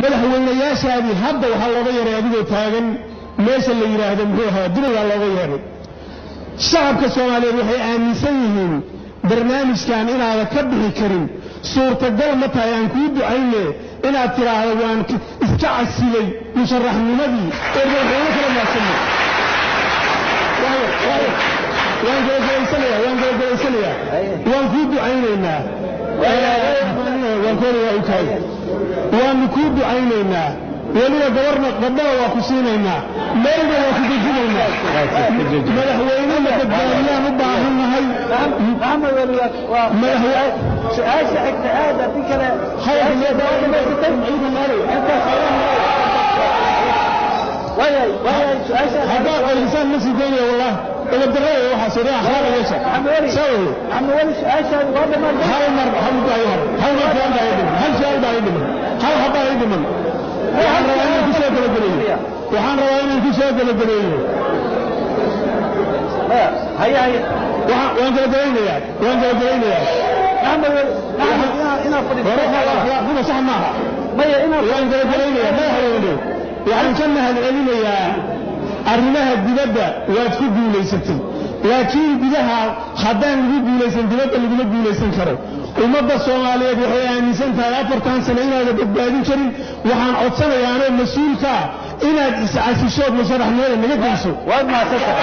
Madaxweynayaashaadii hadda waxaa looga yeeray adigoo taagan meesha la yidhaahdo muxuu ahaa, Dubayaa looga yeeray. Shacabka Soomaaliyeed waxay aaminsan yihiin barnaamijkan inaada ka bixi karin. Suurtagal ma tahay, aan kuu ducayne, inaad tidhaahdo waan iska casilay musharaxnimadii oo madaxweyne kala maadsanay? Waan gabagabaysanayaa, waan gabagabaysanayaa. Waan kuu ducaynaynaa, waan koonayaa u kahay, waanu kuu ducaynaynaa. Weliba gabarna gabdhana waa ku siinaynaa, meelna waa ku dejinaynaa. Madaxweyne la badbaadiyaan u baahannahay. Maxamed Weli, waa su-aasha xigta aad, haddii kale waayahay, waayahay, su-aasha haddaa qaylisaan ma sii daynaya. Wallahi egadarrada waxaas odhan akhlaaq yeesha. Maxamed Weli. Saa weye. Maxamed Weli, su-aashaadi waa dhammaatay. Hal mar hal baa ii haray, hal mar su'aal baa ii dhiman, hal su'aal baa ii dhiman, hal habbaa ii dhiman. Waxaan rabaa inaan ku soo gabagabeeyo, waxaan rabaa inaan ku soo gabagabeeyo. Maya, haya haya. Waan gabagabaynayaa, waan gabagabaynayaa. Maxamed Weli, Maxamed, inaad fadhiisato. Hore akhlaaquma sax maaha. Maya, inaad Waan gabagabaynayaa. Madaxweyne, waxaan ka mahadcelinayaa arrimaha dibadda waad ku guulaysatay, laakiin gudaha haddaan lagu guulaysan, dibadda laguma guulaysan karo. Ummadda Soomaaliyeed waxay aaminsan tahay 4tan sano inaada badbaadin karin. Waxaan codsanayaa anoo mas-uulka ah inaad iscasishood musharaxnimada naga geyso. Waad mahadsantahay,